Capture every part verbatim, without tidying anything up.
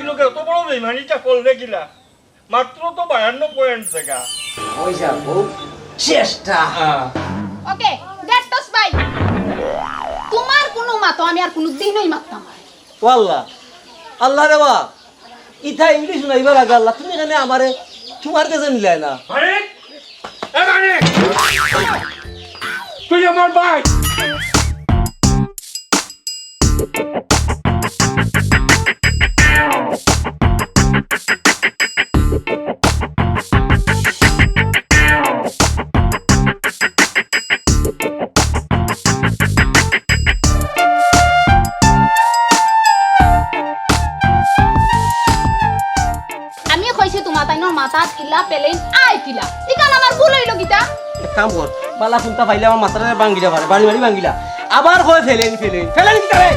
লোকে অত বড় বেইমানিটা করলে কিলা? মাত্র তো বায়ান্ন পয়েন্ট জাগা। ওই যা বউ, চেষ্টা। হ্যাঁ। ওকে, গেটস ভাই, তোমার কোনো মাতো আমি আর কোনো দিনই মাততাম না। ও আল্লাহ, আল্লাহ রে বা, ইতা ইংলিশ শুনাইবার আগে আল্লাহ, তুমি এখানে আমারে তোমার কাছে নিলায় না। আরে, এ আরে, তুই আমার ভাই। আমি কইছি তোমার তাইনর মাথাত ইলা প্লেন আয় কিলা? ইখান আমার ভুল অইলো কিতা? এক কাম কর, বালা কুন্তা পাইলে আমার মাথারে ভাঙ্গিলা পারে, বাড়ি বাড়ি ভাঙ্গিলা। আবার কয় প্লেন, প্লেন, প্লেন কিতা রে?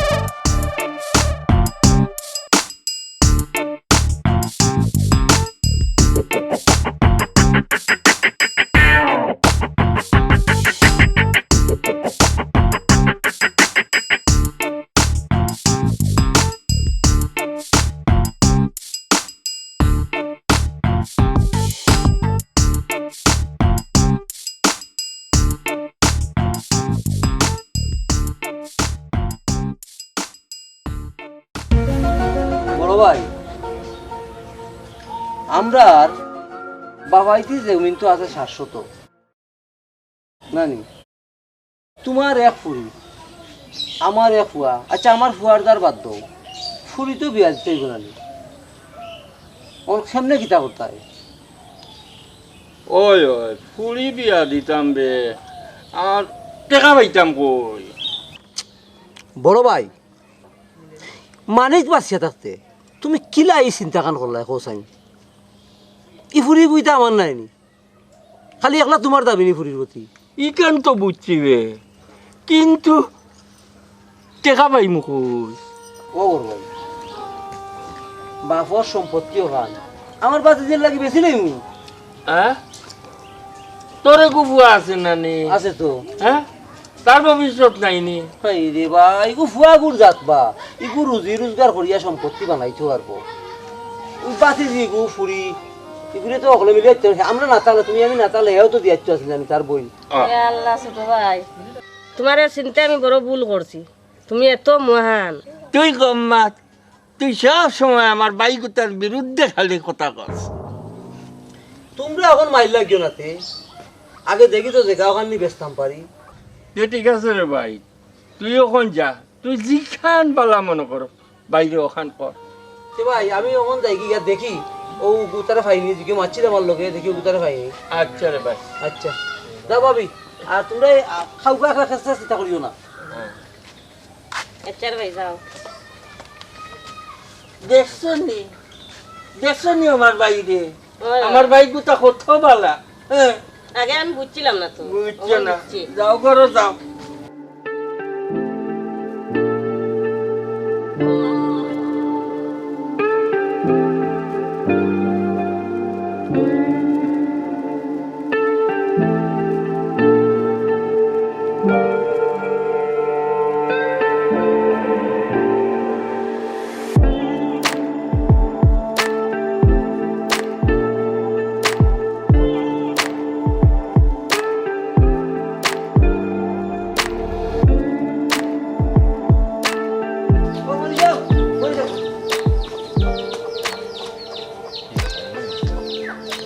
বড় ভাই, আমরার বাবাইতি জমিন তো আছে সাত শতক, নানি? তোমার এক ফুরি, আমার এক ফুয়া। আচ্ছা, আমার ফুয়ার দার বাদ দাও, ফুরি তো বিয়া দিতে অইবো নানি? অখন কেমনে কিতা করতায়? ওই, ওই, ফুরি বিয়া দিতাম বে, আর টেকা পাইতাম কই? বড় ভাই, মানিক বাঁচিয়া থাকতে তুমি কিলা ই চিন্তাখান করলায়, কও চাইন? ই ফুরি বুইতা আমার নায়নি, খালি একলা তোমার দাবি নি ফুরির প্রতি? ইখান তো বুঝছি বে, কিন্তু টেকা পাইমু কই? ও বড় ভাই, বাপর সম্পত্তি অখান আমার বাতিজির লাগি বেচিলাইমু। হ্যাঁ? তোর এগু ফুয়া আছে না নি? আছে তো। হ্যাঁ? তার ভবিষ্যৎ নাই নি? হায় রে বা, ইগু ফুয়াগুর জাত বা, ইগু রুজি রোজগার করিয়া সম্পত্তি বানাইতো পারবো। ওই বাতিজি ইগু ফুরি, ইগুরে তো হকলে মিলিয়া দিতে পারছে। আমরা না থাকলে, তুমি আমি না থাকলে, এও তো দিয়াইতো আছিল জানি তার বইন। এ আল্লাহ, ছোট ভাই, তোমার এই চিন্তায় আমি বড় ভুল করছি। তুমি এত মহান। তুই কম মাত, তুই সব সময় আমার বাইগুতার বিরুদ্ধে খালি কথা কস। তোমরা অখন মাইর লাগিও না তে। আগে দেখি তো জেগা অখান নি বেচতাম পারি। এ ঠিক আছে রে ভাই, তুই অখন যা, তুই যেখান বালা মনে কর, বাইরে অখান কর। তে ভাই, আমি অখন যাই গিয়া দেখি, ও গুতারে পাইনি, জিকে মারছিল আমার লগে, দেখি ও গুতারে পাইনি। আচ্ছা রে ভাই। আচ্ছা, যাও ভাবি, আর তোমরা এই, আ, খাউকা খাউকা খেতে চিন্তা করিও না। হ্যাঁ। আচ্ছা রে ভাই, যাও। দেখছো নি? দেখছো নি আমার বাইরে? ওই, ওই। আমার বাইগুতা কত বালা। হ্যাঁ। আগে আমি বুঝছিলাম না তো। বুঝছো না? বুঝছি। যাও, ঘরো যাও।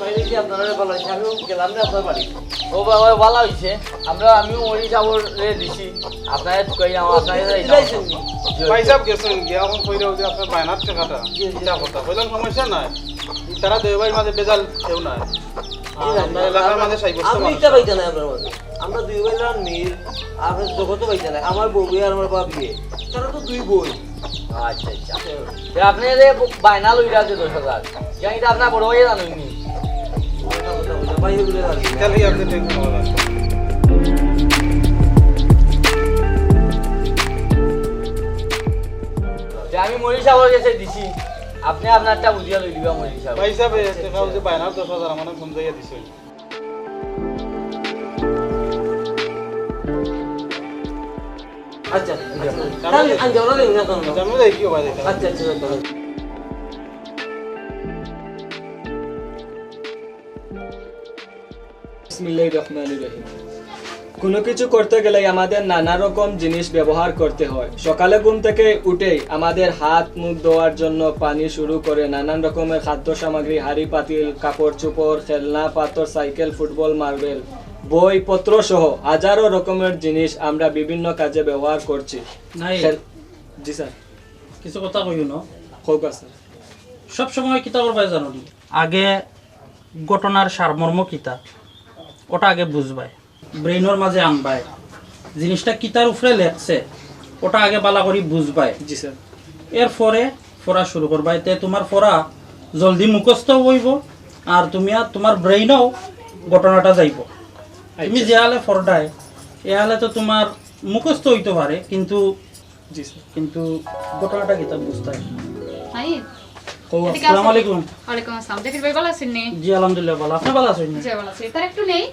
বাইরে কি আপনারা ভালো আছে? আমিও গেলাম রে আপনার বাড়ি। ও বাবা, ভালো হইছে। আমরা, আমিও ওই সাবরে দিছি। আপনারা ঢুকাই আমার, আপনারা যাই না। দিলাইছেন নি? জি, ভাই সাহেব গেছেন গিয়া, এখন কইরা ওই যে আপনার বায়নার টাকাটা। জি, জি। এটা কথা। কইলাম সমস্যা নাই। তারা দুই ভাইর মাঝে বেজাল কেউ নাই। আর আপনার এলাকার মাঝে সাব্যস্ত আপনি মানুষ। ইটা পাইতা না আপনার মাঝে। আমরা দুই ভাই লান মিল, আর জগতো পাইতা না। আমার বউ আর আমার বাবিয়ে। তারা তো দুই বই। আচ্ছা, আচ্ছা। তে আপনি যে বায়না লইরা যে দশ হাজার, জানি তো আপনার বড় ভাইয়ে জানইন নি। তাহলে আপনি টেনশন করবেন না। তে আমি মরি সাবর গেছে দিছি, আপনি আপনারটা বুঝিয়া লই দিবা মরি সাব। ভাই সাহেব, এ, টাকা ওই যে বায়নার দশ হাজার আমার নামে ফোন দিয়া দিছে। আচ্ছা, আচ্ছা। আমি, আমি যাওয়ার আগে উনি আপনার জানো যাই কি ভাই দেখেন। আচ্ছা, আচ্ছা, আচ্ছা। বিসমিল্লাহির রহমানির রহিম। কোনো কিছু করতে গেলেই আমাদের নানা রকম জিনিস ব্যবহার করতে হয়। সকালে ঘুম থেকে উঠেই আমাদের হাত মুখ ধোয়ার জন্য পানি শুরু করে নানান রকমের খাদ্য সামগ্রী, হাঁড়ি পাতিল, কাপড় চোপড়, খেলনা, পাথর, সাইকেল, ফুটবল, মার্বেল, বই পত্র সহ হাজারো রকমের জিনিস আমরা বিভিন্ন কাজে ব্যবহার করছি। নাই। খেল-, জি স্যার। কিছু কথা কইও না। কউক্কা স্যার। সব সময় কিতা করবায় জানো নি? আগে ঘটনার সারমর্ম কিতা, ওটা আগে বুঝবায়, ব্রেইনর মাঝে আনবায়। জিনিসটা কিতার উপরে লেখছে, ওটা আগে বালা করি বুঝবায়। জি স্যার। এরপরে পড়া শুরু করবায়। তে তোমার পড়া জলদি মুখস্থ অইবো, আর তুমি আর তোমার ব্রেইনও ঘটনাটা যাইবো। তুমি আচ্ছা। যে হালে পড়তায়, এ হালে তো তোমার মুখস্থ অইতো পারে, কিন্তু জি স্যার। কিন্তু ঘটনাটা কিতা বুঝতায়। নাহিদ, কও, এদিকে আসসালামু আসো। আলাইকুম। ওয়ালাইকুম আসসালাম। জাকির ভাই ভালা আছইন নি? জি, আলহামদুলিল্লাহ ভালা। আপনি ভালা আছইন নি? জি, ভালা আছি। তারা একটু নেই?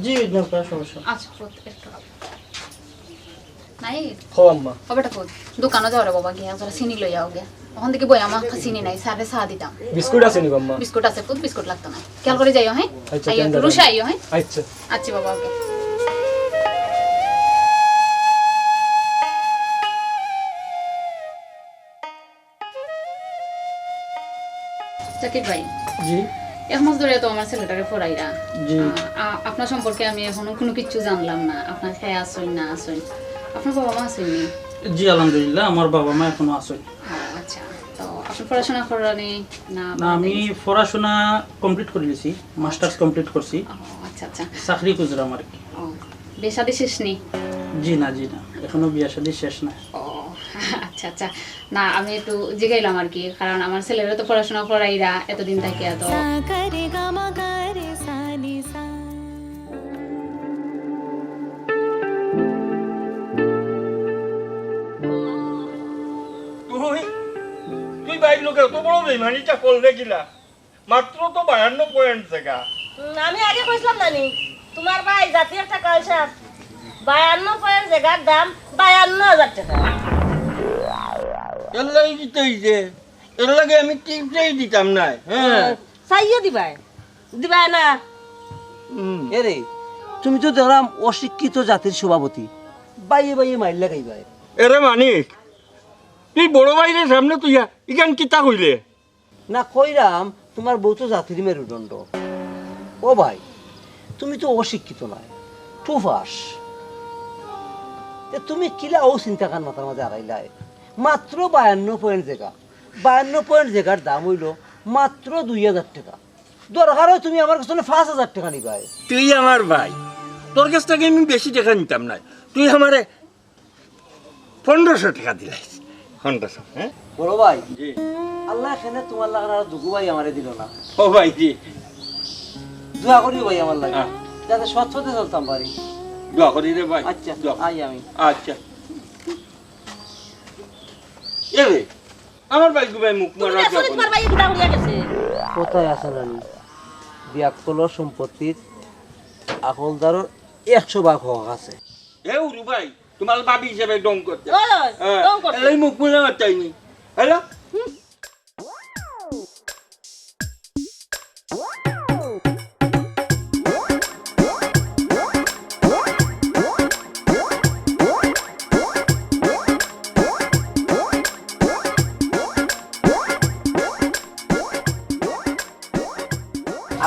জি, নেই, কোনো সমস্যা। আচ্ছা, একটু। নাহিদ। কও আম্মা। ও বেটা, কই? দোকানো যাও রে বাবা, গিয়া এক জোড়া চিনি লইয়া আও গিয়া। অখন দেখি বই আমার কাছে চিনি নাই, স্যারে চা দিতাম। বিস্কুট আছে নি গো আম্মা? বিস্কুট আছে, পুত, বিস্কুট লাগতো না। খেয়াল করি যাইও, হ্যাঁ? আচ্ছা, আইও, কেন একটু রুশে আইও, হ্যাঁ? আচ্ছা। আচ্ছা বাবা, ওকে। জাকির ভাই, জি। এক মাস ধরে তো আমার ছেলেটারে পড়াইরা। জি। আ, আ, আপনার সম্পর্কে আমি এখনো কোনো কিচ্ছু জানলাম না। আপনার কে আছইন না আছইন? আপনার বাবা মা আছইন নি? জি, আলহামদুলিল্লাহ, আমার বাবা মা এখনো আছইন। ও, আচ্ছা। তো আপনি পড়াশোনা কররানি না? না, আমি পড়াশোনা complete করি নিছি, মাস্টার্স complete করছি। ও, আচ্ছা, আচ্ছা। চাকরি খুঁজরাম আর কি। ও, বিয়া শাদী শেষ নি? জি না, জি না, এখনো বিয়া শাদী শেষ না। ও, আচ্ছা, আচ্ছা। না, আমি একটু জিগাইলাম আর কি, কারণ আমার ছেলেরে তো পড়াশোনা করাইরা এতদিন থাকিয়া তো। তুই, তুই ভাইর লগে অত বড় বেইমানিটা করলে কিলা? মাত্র তো বায়ান্ন পয়েন্ট জাগা। হুম, আমি আগে কইছিলাম না নি, তোমার ভাই জাতি একটা কালচার। বায়ান্ন পয়েন্ট জাগার দাম বায়ান্ন হাজার টেকা। এর লাগি কি তৈছে? এর লাগি আমি টিপসই দিতাম নায়, হ্যাঁ। চাইও দিবায়, দিবায় না। হুম। এরে, তুমি তো দেখলাম অশিক্ষিত জাতির সভাপতি, বাইয়ে বাইয়ে মাইর লাগাইবায়। এরে মানিক, তুই বড় ভাইরে সামনে তুইয়া ইখান কিতা কইলে? না কইরাম, তোমার বউ তো জাতির মেরুদণ্ড। ও ভাই, তুমি তো অশিক্ষিত নায়, টুফাস। তে তুমি কিলা অউ চিন্তাখান মাথার মাঝে আগাইলায়? মাত্র বায়ান্ন পয়েন্ট জাগা, বায়ান্ন পয়েন্ট জাগার দাম অইলো মাত্র দুই হাজার টেকা। দরকার অয় তুমি আমার কাছে পাঁচ হাজার টেকা নিবায়। তুই আমার ভাই, তোর কাছ থাকি আমি বেশি টেকা নিতাম নায়। তুই আমারে পনেরোশো টেকা দিলাইস। পনেরোশো, হ্যাঁ? বড় ভাই, জি। আল্লায় কেনে তোমার লাখান আরো দুগু ভাই আমারে দিলো না। ও ভাই, জি। দোয়া করিও ভাই আমার লাগি, হ্যাঁ। যাতে সৎ পথে চলতাম পারি। দোয়া করি রে ভাই, আচ্ছা, দোয়া। আই আমি। আচ্ছা। এ রে, আমার ভাইগু ভাই মুখ তুমি মারা আসলে দোয়া করি। তোমার ভাই কিতা করিয়া গেছে? কথায় আছে না নি, বিয়াক্কলর সম্পত্তির আকলদারর একশো ভাগ হক আছে। এ উরু ভাই, তোমার ভাবি হিসাবে ঢং করতে। ওই, ওই, হ্যাঁ, ঢং করতে। এই মুখ পুরা চাইনি। হ্যালো?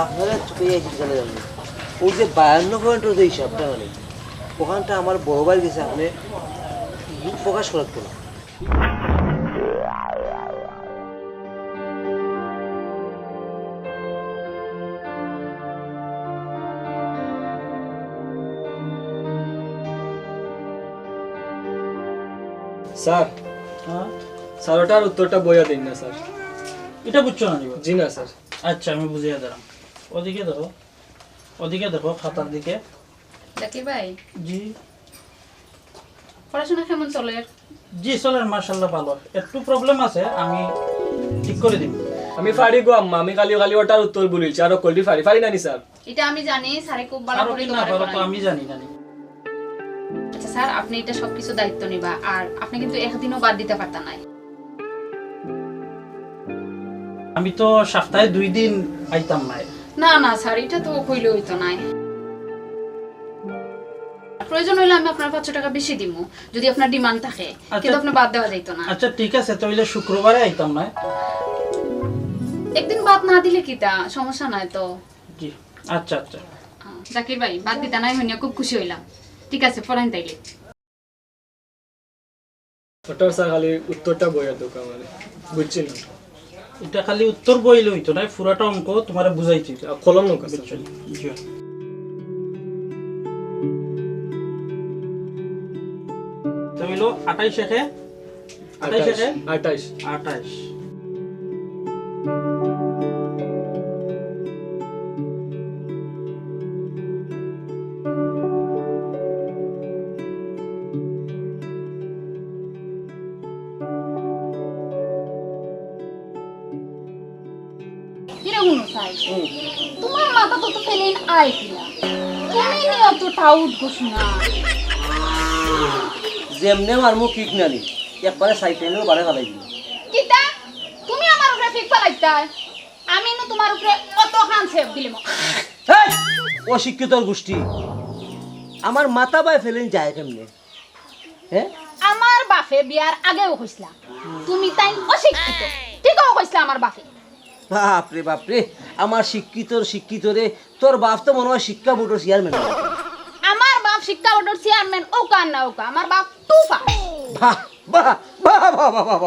আপনারা চুপে এই জিনিসটা জানেন। ওই যে বায়ান্ন পয়েন্টের যে হিসাবটা, মানে, ওখানটা আমার বড় ভাইর গেছে, আপনি মুখ প্রকাশ করার না। স্যার, হ্যাঁ? স্যার, ওটার উত্তরটা বইয়া দিন না, স্যার। এটা বুঝছো না, জি না, স্যার। আচ্ছা, আমি বুঝিয়ে দিলাম। ওদিকে দেখো, ওদিকে দেখো, খাতার দিকে। জাকির ভাই। জি। পড়াশোনা কেমন চলের? জি, চলের, মাশাআল্লাহ, ভালো। একটু প্রবলেম আছে, আমি ঠিক করে দিব। আমি পারি গো আম্মা, আমি খালি খালি ওটার উত্তর বলিছি, আর কলটি পারি, পারি না নি স্যার? এটা আমি জানি, স্যারে খুব ভালো আরো করে কি না তোমারে পারো তো পড়ায়। আমি জানি, জানি। আচ্ছা স্যার, আপনি এটা সবকিছু দায়িত্ব নিবা, আর আপনি কিন্তু একদিনও বাদ দিতে পারতা নায়। আমি তো সপ্তাহে দুই দিন আইতাম নায়। না, না স্যার, এটা তো কইলে অইতো নায়। প্রয়োজন অইলে আমি আপনারে পাঁচশো টেকা বেশি দিমু, যুদি আপনার demand থাকে, আচ্ছা। কিন্তু আপনে বাদ দেওয়া যাইতো না। আচ্ছা, ঠিক আছে, তাইলে শুক্রবারে আইতাম না। একদিন বাদ না দিলে কিতা, সমস্যা নাই তো। জি, আচ্ছা, আচ্ছা। আহ, জাকির ভাই, বাদ দিতা নায় হুনিয়া খুব খুশি অইলাম। ঠিক আছে, পড়াইন তাইলে। ওটার স্যার খালি উত্তরটা বইয়া দরকার মানে, বুঝছি না। ইটা খালি উত্তর বইলে অইতো নায়, পুরাটা অঙ্ক তুমারে বুঝাইতে অইবো। আ, কলম নৌকা, স্যার। বুঝছো? জি। তো অইলো আটাইশ একে, আটাইশ একে? আটাইশ। আটাইশ। কিরে হুনো চাই, হুম। তুমার মাথাত তো ফেলেইন আয় কিলা? তুমি নি অত টাউট গো সোনা। যেমনে মারমু কিক নানি, একবারে সাইড লাইনর বারে ফালাই দিমু। কিতা? তুমি আমার উপরে ফিক ফালাইতায়? আমি নু তুমার উপরে অতখান সেফ দিলে ম- হেই! অশিক্ষিতর গুষ্টি। আমার মাথা বায় ফেলেইন যায় কেমনে? হে? আমার বাফে বিয়ার আগেউ কইছলা, তুমি তাইন অশিক্ষিত। ঠিকউ কইছলা আমার বাফে। বাপ রে, বাপ রে, আমার শিক্ষিতর শিক্ষিত রে, তোর বাফ তো মনে অয় শিক্ষা বোর্ডর চেয়ারম্যান। আমার বাফ শিক্ষা বোর্ডর চেয়ারম্যান, অউকা আর না অউকা, আমার বাফ টু পাস। বাহ, বাহ,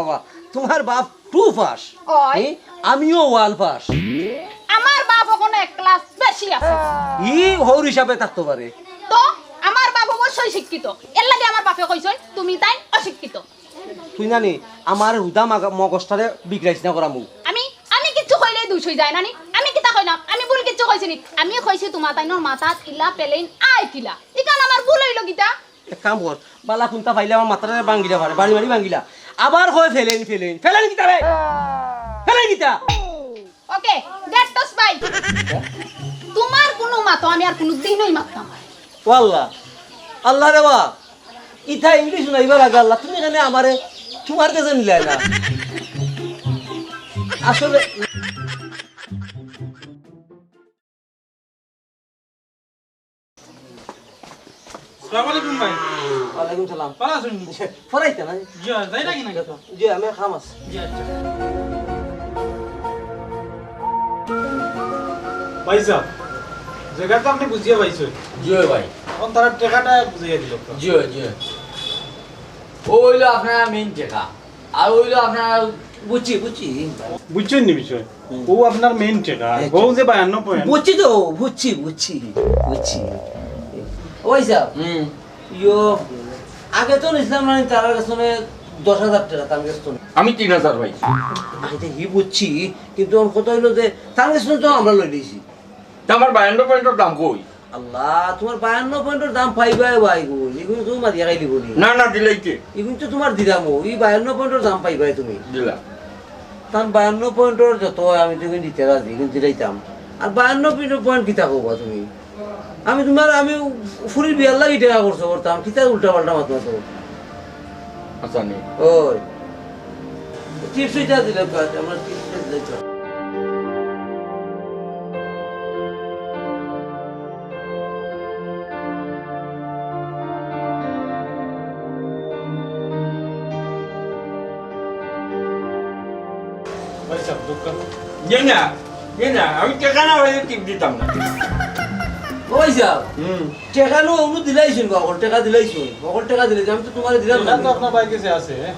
বাহ। তুমার বাফ টু পাস? অয়। এ, আমিও ওয়ান পাস। আমার বাফ অখনো এক ক্লাস বেশি আছে। ই হউর হিসাবে থাকতো পারে। তো আমার বাফ অবশ্যই শিক্ষিত, এরলাগি আমার বাফে কইছইন তুমি তাইন অশিক্ষিত। তুই জানি আমার হুদা মাগ-, মগজটারে বিগড়াইস না করামু। আমি, আমি কিচ্ছু কইলেউ দুষ অই যায় নানি? আমি কিতা কইলাম? আমি ভুল কিচ্ছু কইছি নি? আমি কইছি তুমা তাইনর মাথাত ইলা ফেলেইন আয় কিলা? ইখান আমার ভুল অইলো কিতা? এক কাম কর, বালা কুন্তা পাইলে আমার মাথাটারে ভাঙ্গিলা পারে, বাড়ি মারি ভাঙ্গিলা। আবার কয় ফেলেইন, ফেলেইন। ফেলেইন কিতা রে? ফেলেইন কিতা? ওকে, গেট টস ভাই। তুমার কুনু মাতো আমি আর কুনু দিনউ মাততাম নায়। ও আল্লাহ, আল্লাহ রে বা, ইতা ইংলিশ হুনাইবার আগে আল্লাহ, তুমি কেনে আমারে তুমার গেছে নিলায় না? আসলে আসসালামু আলাইকুম ভাই। ওয়ালাইকুম সালাম। ভালা আছইন নি? পড়াইতে না? জি, যাই নাকি না? জি, আমি কাম আছে। জি, আচ্ছা। ভাইসাব, জাগা তো আপনে বুঝিয়া পাইছইন। জি অয় ভাই। অখন তারার টেকাটা বুঝাইয়া দিলাউক্কা। জি অয়, জি অয়। অউ অইলো আপনার মেইন টেকা। আর অইলো আপনার, বুঝছি, বুঝছি। বুঝছইন নি বিষয়? হুম। অউ আপনার মেইন টেকা, আচ্ছা। অউ যে বায়ান্ন পয়েন্ট। বুঝছি তো, বুঝছি, বুঝছি, বুঝছি। ও ভাইসাব, হুম। ইয়ো, আগে তো নিছলাম না, তারার গেছ থনে দশ হাজার টেকা, তান গেছ থনে। আমি তিন হাজার পাইছি। আরে, ই বুঝছি, কিন্তু অখন কথা অইলো যে, তান গেছ থনে তো আমরা লই লইছি। তে আমার বায়ান্ন পয়েন্টর দাম কই? আল্লাহ, তুমার বায়ান্ন পয়েন্টর দাম পাইবায় ভাই গো, ইগুন তো মারিয়া খাইলিবো নি। না, না, দিলাইতে। ইগুন তো তুমার দিলামউ, ই বায়ান্ন পয়েন্টর দাম পাইবায় তুমি। দিলাম। তান বায়ান্ন পয়েন্টর যত অয় আমি তো ইগুন দিতে রাজি, ইগুন দিলাইতাম। আর বায়ান্ন পয়েন্ট, পয়েন্ট কিতা কইবা তুমি? আমি তুমার, আমি ফুরির বিয়ার লাগি টেকা খরচ করতাম, কিতা উল্টা পাল্টা মাত মাতো? আচ্ছা, নি। ওই। টিপস ইটা দিলে কাজ, আমরা টিপস দিলে কাজ। ভাইসাব, দোকান। জি না, জি না, আমি টেকা না পাইলে টিপ দিতাম না। ও ভাইসাব, হুম। টেকা নু অগুন দিলাইছইন বা, হকল টেকা দিলাইছইন, হকল টেকা দিলাইছইন, আমি তো তুমারে দিলাম টেকা না। তো আপনার ভাইর গেছে আছে, হ্যাঁ?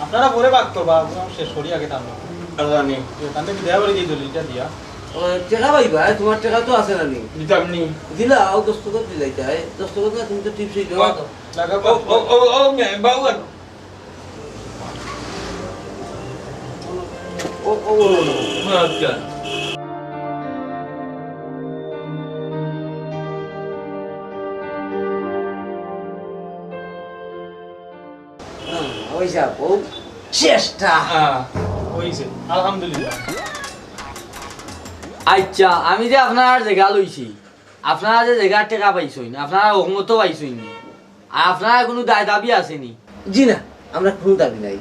আপনারা পরে ভাগ করবা, আমরা শেষ করি আগে তান। আর জানি। যে তানরে বিদায় করি দিই দলিলটা দিয়া। ও, টেকা পাইবা, এ, তুমার টেকা তো আছে না নি? দিতাম নি। দিলাও, দস্তখত দিলাইতায়, দস্তখত না, তুমি তো টিপস অইলো। ও, লাগা ও, ও, ও, ও, মে-, বাবু, ও, ও, ও, ও, আচ্ছা। হ্যাঁ, অউ যে, অউ শেষটা। হ্যাঁ, অইছে। আলহামদুলিল্লাহ। আচ্ছা, আমি যে আপনারার জাগা লইছি, আপনারা যে জাগার টেকা পাইছইন, আপনারা হকমতো পাইছইন নি? আর আপনারার কুনু দায় দাবি আছে নি? জি না, আমরার কুনু দাবি নাই।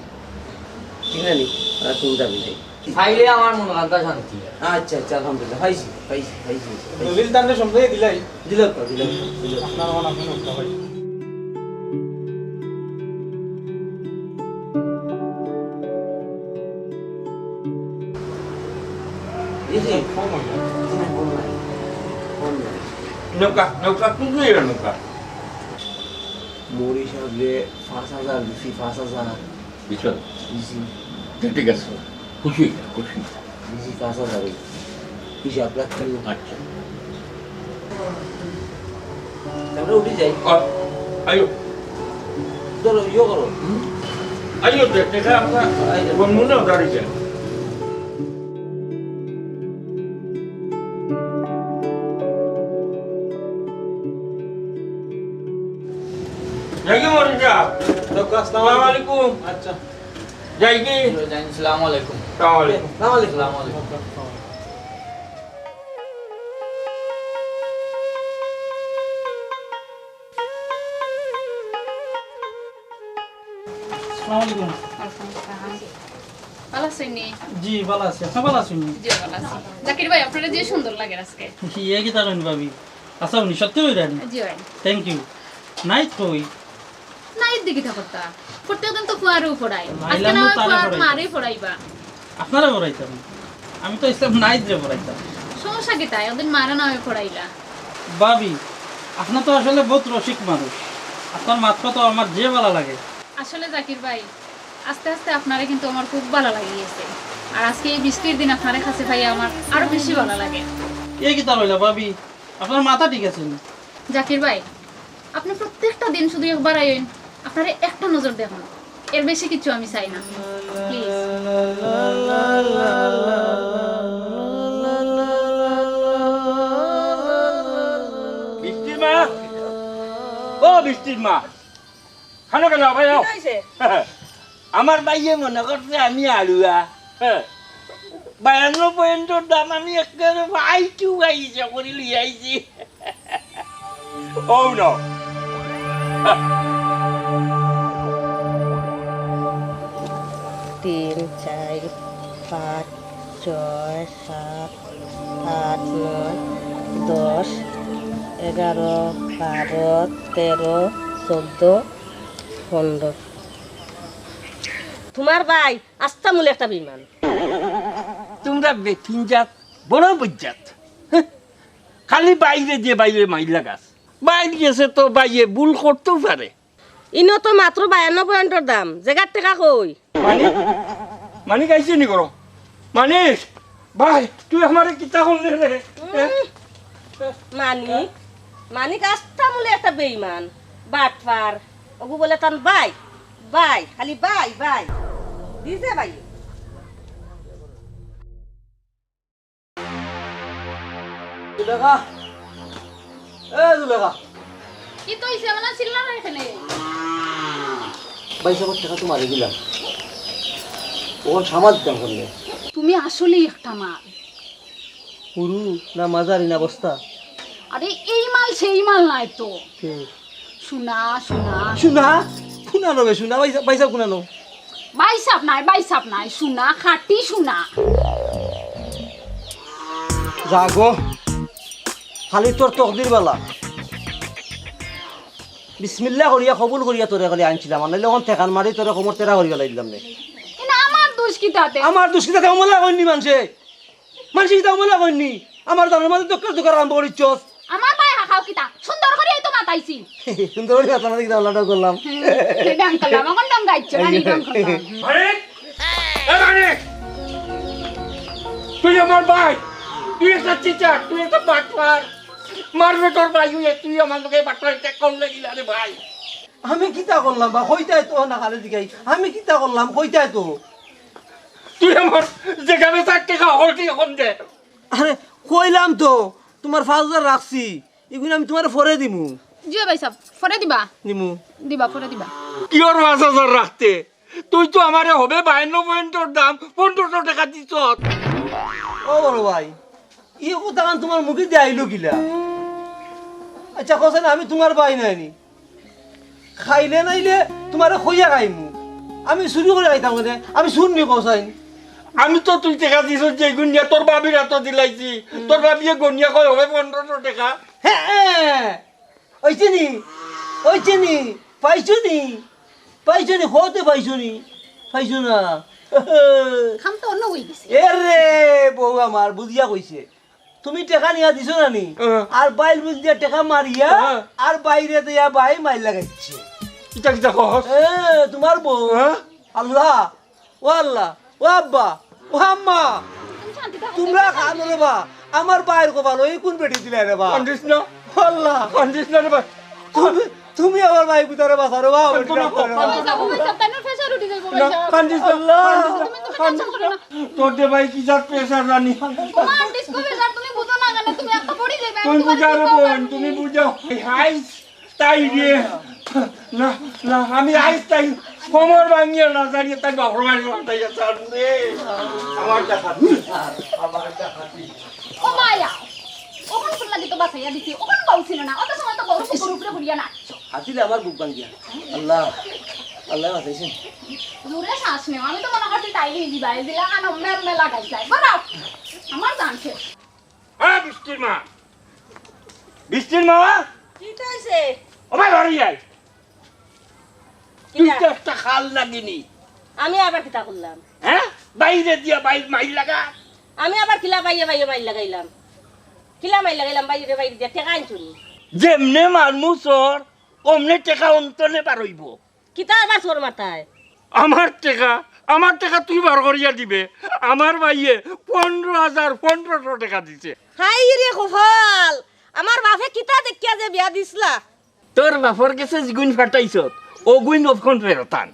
জি না নি, আমরার কুনু দাবি নাই। পাইলে আমার মন কান্তা শান্তি। আচ্ছা, আচ্ছা, আলহামদুলিল্লাহ। পাইছি, পাইছি, পাইছি, পাইছি। দলিল তানরে সমঝাইয়া দিলাই? দিলাম তো, দিলাম তো, দিলাম। আপনার মন আপনি উঠতে পারি। জি, জি। নৌকা, নৌকা, কোন দিকে নৌকা? মৌলভী সাবরে পাঁচ হাজার দিছি, পাঁচ হাজার। বুঝছো? জি। তো ঠিক আছে। খুশি, খুশি। জি, পাঁচ হাজার। হিসাব রাখতে হবে। আচ্ছা। আমরা উঠি যাই। আ, আইও। ধরো, ইয়ে করো। হুম? আইও, দে-, দেখা আমরা আইও। বন্ধু না, দাঁড়িয়ে যাই। যাই কি মরে যা? তো, আসসালামু আলাইকুম। আচ্ছা। যাই কি? যাই, আসসালামু আলাইকুম। আসসালামু আলাইকুম। আসসালামু আলাইকুম। আসসালামু আলাইকুম। আসসালামু আলাইকুম। ওয়ালাইকুম আসসালাম। ভালা আছইন নি? জি, ভালা আছি। আপনি ভালা আছইন নি? জি, ভালা আছি। জাকির ভাই, আপনারে যে সুন্দর লাগের আজকে। ইয়ে কিতা কইন ভাবি? আচ্ছা, উনি সত্যি কইরা নি? জি ভাই। Thank you। নাইত কই? নাইত দি কিতা করতা? প্রত্যেক দিন তো ফুয়ারেউ পড়াই। আজকে না হয় ফুয়ার মারে পড়াইবা। আপনারে পড়াইতাম? আমি তো ইসলাম নাইত রে পড়াইতাম। সমস্যা কিতা? একদিন মারে না হয় পড়াইলা। ভাবি, আপনি তো আসলে বহুত রসিক মানুষ। আপনার মাত তো আমার যে ভালা লাগে। আসলে জাকির ভাই, আস্তে আস্তে আপনারে কিন্তু আমার খুব ভালা লাগি গেছে। আর আজকে এই বৃষ্টির দিন আপনারে কাছে পাইয়া আমার আরো বেশি ভালা লাগে। এ কিতা কইলা ভাবি? আপনার মাথা ঠিক আছে নি? জাকির ভাই, আপনি প্রত্যেকটা দিন শুধু একবার আইন, আপনারে একটা নজর দেখমু, এর বেশি কিছু আমি চাই না। Please। বৃষ্টির মা, ও বৃষ্টির মা, খানো কেন ভাই? কিতা অইছে? আমার ভাইয়ে মনে করছে আমি আড়ুয়া। হ্যাঁ। বায়ান্ন পয়েন্টর দাম আমি একেবারে ভাই টু ভাই হিসাব করি লই আইছি। Oh no। তিন, চার, পাঁচ, ছয়, সাত, আট, নয়, দশ, এগারো, বারো, তেরো, চৌদ্দ, পনেরো। তোমার ভাই আস্তা মূলে একটা বেইমান। তোমরা বেটিন জাত, বড় বজ্জাত। হ্যাঁ? খালি বাইরে যে বাইরে মাইর লাগাস। বাইর গেছে তো বাইরে ভুল করতেও পারে। ইনো তো মাত্র বায়ান্ন পয়েন্টর দাম, জেগার টেকা কই? মানিক, মানিক আইছে নি ঘরো? মানিক, ভাই, তুই আমারে কিতা করলে রে? উম, মানিক, মানিক আস্তা মূলে একটা বেইমান, বাটপার। ওগু বলে তান ভাই, ভাই, খালি ভাই, ভাই। দিছে ভাই। জুলেখা, এ জুলেখা। কিতা অইছে? এমন চিল্লার কেনে? বাইশ হাজার টেকা তোমারে দিলাম। অখন সামাল দিতাম কেনে? তুমি আসলেই একটা মাল। হুরু না মাঝারি না বস্তা? আরে এই মাল সেই মাল নায় তো। কে? সোনা, সোনা। সোনা? কুনানো বে সোনা? ভাই সাব, ভাই সাব কুনানো? ভাই সাব নায়, ভাই সাব নায়, সোনা, খাঁটি সোনা। যা গো, খালি তোর তকদির বালা। বিসমিল্লাহ করিয়া কবুল করিয়া তোরে খালি আনছিলাম, আর নাইলে অখন ঠেকান মারি তোরে কোমর তেরা করি ফালাই দিলাম নে। ইনা আমার দোষ কিতাতে? আমার দোষ কিতাতে? অমলা কইনি মানষে। মানষে কিতা অমলা কইনি? আমার জানর মাঝে দক্কর দক্কর আরম্ভ করিছস। আমার ভাই হাকাও কিতা? সুন্দর করিয়াউ তো মাতাইছি। সুন্দর করি মাতার মাঝে কিতা অমলাটা করলাম? হুম, ঢং করলাম, অখন ঢং গাইছো, রানী ঢং করলাম। আরে! এ আরে! তুই আমার ভাই! তুই একটা চিটার, তুই একটা বাটপার! মারবে তোর ভাই, তুই আমার লগে বাটপার, এটা করলে কিলা রে ভাই? আমি কিতা করলাম বা? কইতায় তো না, খালি জিগাই। আমি কিতা করলাম? কইতায় তো। তুই আমার যেখানে থাকতে খা, হলটি এখন দে। আরে, কইলাম তো, তোমার পাঁচ হাজার রাখছি। ইগুন আমি তোমারে পরে দিমু। জি ভাই সাব, পরে দিবা? দিমু। দিবা, পরে দিবা। কিওর পাঁচ হাজার রাখতে? তুই তো আমারে হবে বায়ান্ন পয়েন্টর দাম পনেরোশো টেকা দিছস। ও বড় ভাই, ই কথাখান তোমার মুখেদি আইলো কিলা? আচ্ছা, কও চাইন, আমি তোমার ভাই নায়নি? খাইলে নাইলে তোমারে কইয়া খাইমু। আমি চুরি করি খাইতাম কেনে? আমি চুর নি, কও চাইন? আমি তো তুই টেকা দিছস যে গুনিয়া তোর ভাবির আতো দিলাইছি। তোর ভাবিয়ে গনিয়া কয় হবে পনেরোশো টেকা। হ্যাঁ, অইছে নি? অইছে নি? পাইছো নি? পাইছো নি? কওতে পাইছো নি? পাইছো না? কাম তো অন্য অই গেছে। এ রে, বউ আমার বুঝিয়া কইছে, তুমি টেকা নিয়া দিছো না নি? হ্যাঁ। আর বাইল বুঝিয়া টেকা মারিয়া হ্যাঁ। আর বাইরে দিয়া বাই মাইর লাগাইছে। ইটা কিতা কস? এ, তোমার বউ। হ্যাঁ? আল্লাহ, ও আল্লাহ, ও আব্বা, ও আম্মা, তুমি শান্তি থাকো। তোমরা খানো রে বা, আমার বাইর কপাল ওই কোন বেটি দিলে রে বা? কান্দিস না। ও আল্লাহ। কান্দিস না রে বা। তুমি, তুমি আমার ভাই পুতারে বাঁচাও রে বা। কান্দো না, কান্দো না। ভাই সাহেব, ভাই সাহেব, তাইনর pressure উঠি যাইবো, ভাই না, সাহেব। কান্দিস না, আল্লাহ। কান্দিস না, তুমি, তুমি কান্দিস tension না। করো না। তোর যে ভাই কি জাত pressure জানি। ওমা, disco pressure, তুমি বুঝো না কেনে? তুমি একটা পড়ি যাইবে, আমি তুই তোমার বুঝা রে কি বোন, করবো? তুমি বুঝাও। এই হাই তাই রে। না, না, আমি আইস তাই কোমর ভাঙিয়া না জানিয়ে তাই বাপর বাড়ি পাঠাইয়া ছাড়ুন রে। আমার ডাকাতি, আমার ডাকাতি। ও মায়া, ওখান ফুল লাগি তো বাঁচাইয়া দিছি, ওখান বউ ছিল না, অত সময় তো বউর বুকুর উপরে ঘুরিয়া নাচছো। হাতিলে আমার বুক ভাঙিয়া। আল্লাহ, আল্লাহ বাঁচাইছেন। জোরে শ্বাস নেও, আমি তো মনে করছি তাইলে দিবা, এই দিলা আনো মেম মেলা গাইছাই। বলো, আমার জান শেষ। হ্যাঁ, বৃষ্টির মা। বৃষ্টির মা। কিতা অইছে? ও ভাই, বাড়ি আয়। তুই কিতা? তো একটা খাল লাগিনি। আমি আবার কিতা করলাম? হ্যাঁ? বাইরে দিয়া বাইর মাইর লাগা। আমি আবার কিলা বাইরে বাইরে মাইর লাগাইলাম? কিলা মাইর লাগাইলাম বাইরে বাইরে দিয়া? টেকা আনছো নি? যেমনে মারমু চর, অমনে টেকা অন্তনে বার অইবো। কিতা আবার চর মারতায়? আমার টেকা, আমার টেকা তুই বার করিয়া দিবে। আমার ভাইয়ে পনেরো হাজার পনেরোশো টেকা দিছে। হায় রে কপাল, আমার বাপে কিতা দেখিয়া যে বিয়া দিছলা? তোর বাপর গেছে যেগুইন ফাটাইছত, অগুইন অখন ফেরত আন।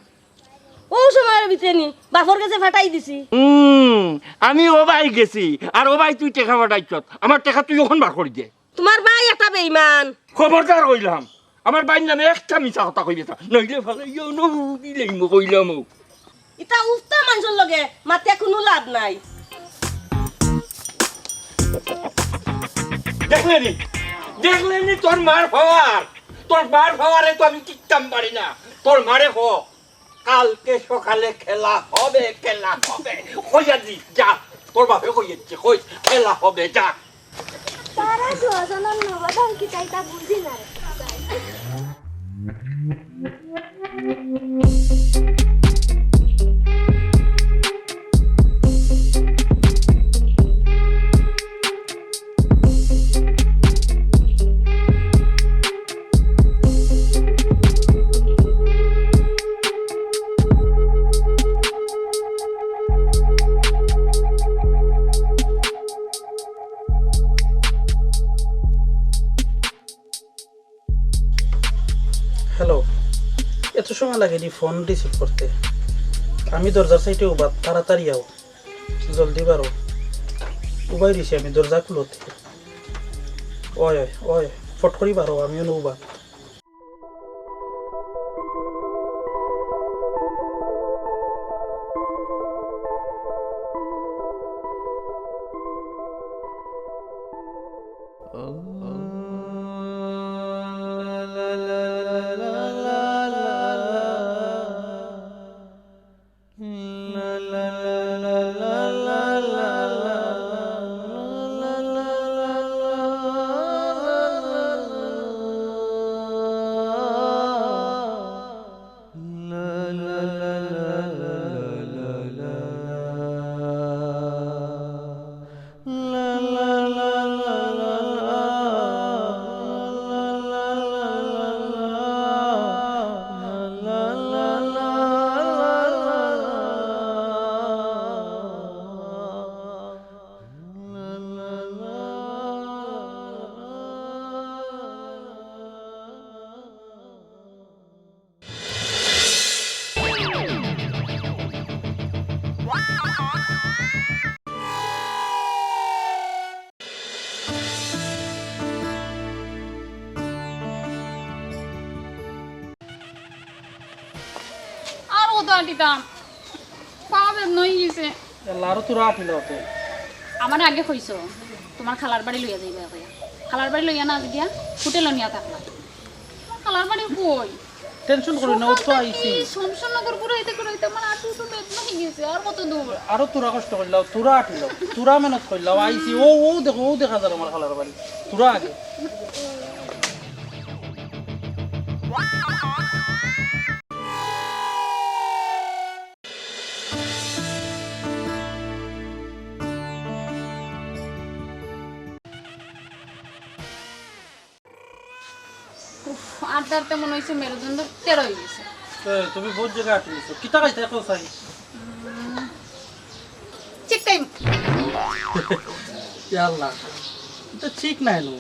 অউ সময়র ভিতরে নি বাপর গেছে ফাটাই দিছি। হুম, আমি ও বাই গেছি, আর ও বাই তুই টেকা ফাটাইছত। আমার টেকা তুই অখন বার করি দে। তোমার বাই একটা বেইমান। খবরদার কইলাম, আমার বাইর নামে একটা মিছা কথা কইবে না, নইলে ফালাইয়া নু দিলেই মু কইলাম। ইতা উফতা মানষর লগে মাতিয়া কুনু লাভ নাই। দেখলে নি, দেখলে নি তোর মার পাওয়ার, তোর মার পাওয়ারে তো আমি টিকতাম পারি না। তোর মারে ক, কালকে সকালে খেলা হবে, খেলা হবে। কইয়া দি, যা। তোর বাপে কইয়েছে, কই, খেলা হবে, যা। তারা দুজনের নবদম্পতি তাই তা বুঝি না রে। হ্যালো, এত সময় লাগে নি ফোন রিসিভ করতে? আমি দরজার সাইডে উবা, তাড়াতাড়ি আও, জলদি বারো। উবাই রইছি আমি দরজা খুলতে। ওয়, ওয়, ফট করি বারো, আমিও নু উবা। আর কত আটিতাম? পা বেদনা অই গেছে। এ লারু তুরা আটিল অতে। আমারে আগে কইছো, তোমার খালার বাড়ি লইয়া যাইবা কইয়া। খালার বাড়ি লইয়া না গিয়া হোটেলো নিয়া থাকলা। তোমার খালার বাড়ি কই? টেনশন করি না, ও তো আইছি। শমশেরনগর ঘুরাইতে ঘুরাইতে আমার আটু তো বেদনা অই গেছে, আর কত দূর? আরো তুরা কষ্ট করিলাও, তুরা আটিলাও, তুরা মেহনত করিলাও, আইছি। ও, ও দেখো, ও দেখা যার আমার খালার বাড়ি। তুরা আগে। আটতে আটতে মনে অইছে মেরুদণ্ড তেড়া অই গেছে। এ, তুমি বউত জাগা আটি দিছো। কিতা খাইতায় কও চাই? চিকেন। ইয়া আল্লাহ, ইটা ঠিক নায় নু।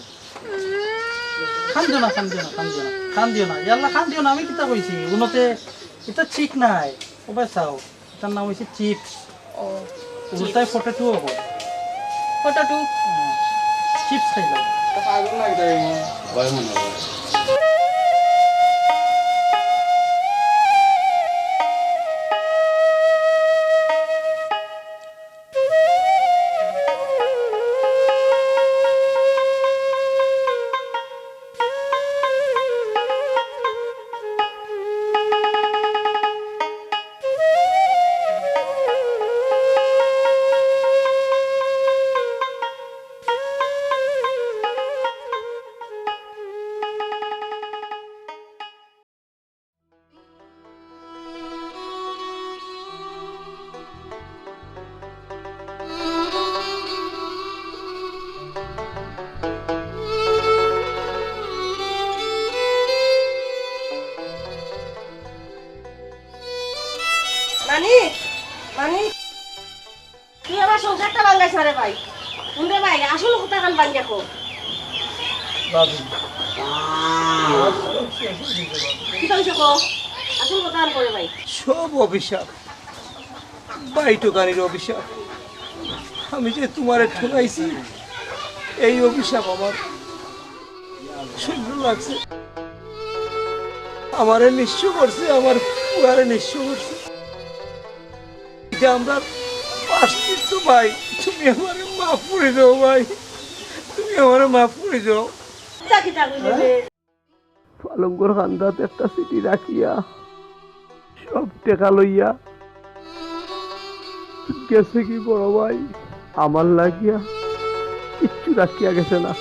কান্দিও না, কান্দিও না, কান্দিও না, কান্দিও না। ইয়া আল্লাহ, কান্দিও না, আমি কিতা কইছি? উন্নতে, ইটা ঠিক নায়। ও ভাই চাও, ইটার নাম অইছে চিপস। ও, উল্টায় চিপস। পটেটো অইবো। পটেটো। হ্যাঁ, চিপস খাইলাম। মানিক, মানিক, তুই আমার সংসারটা ভাঙ্গাইস না রে ভাই। হুন রে ভাই, আসল কথাখান ভাঙ্গিয়া ক। ভাবি। কিতা অইছে ক? আসল কথাখান ক রে ভাই। সব অভিশাপ। ভাই ঠকানির অভিশাপ। আমি যে তুমারে ঠকাইছি, এই অভিশাপ আমার সইজ্য লাগছে। আমারে নিঃস্ব করছে, আমার পুয়ারে নিঃস্ব করছে। ইটা আমরার প্রায়শ্চিত্ত ভাই, তুমি আমারে মাফ করি দেও ভাই, তুমি আমারে মাফ করি দেও। কিতা কিতা কইলে রে? পালঙ্গর কান্দাত একটা চিঠি রাখিয়া সব টেকা লইয়া গেছে গি বড় ভাই। আমার লাগিয়া কিচ্ছু রাখিয়া গেছে না।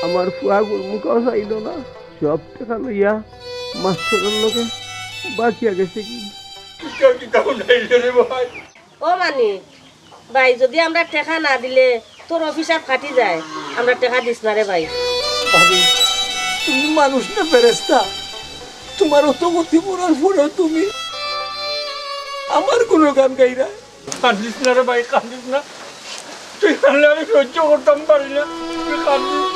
আমার ফুয়া গুরমুখাও চাইলো না। সব টেকা লইয়া মাস্টরর লগে বাগিয়া গেছে গি। কিতা কিতা হুনাইলে রে ভাই? ও মানিক, ভাই, যদি আমরা টেকা না দিলে তোর অভিশাপ কাটি যায়, আমরা টেকা দিস না রে ভাই। ভাবি, তুমি মানুষ না ফেরেশতা? তুমার অত ক্ষতি করার পরেও তুমি আমার গুণগান গাইরায়? কান্দিস না রে ভাই, কান্দিস না। তুই কান্দলে আমি সইজ্য করতাম পারি না। তুই কান্দিস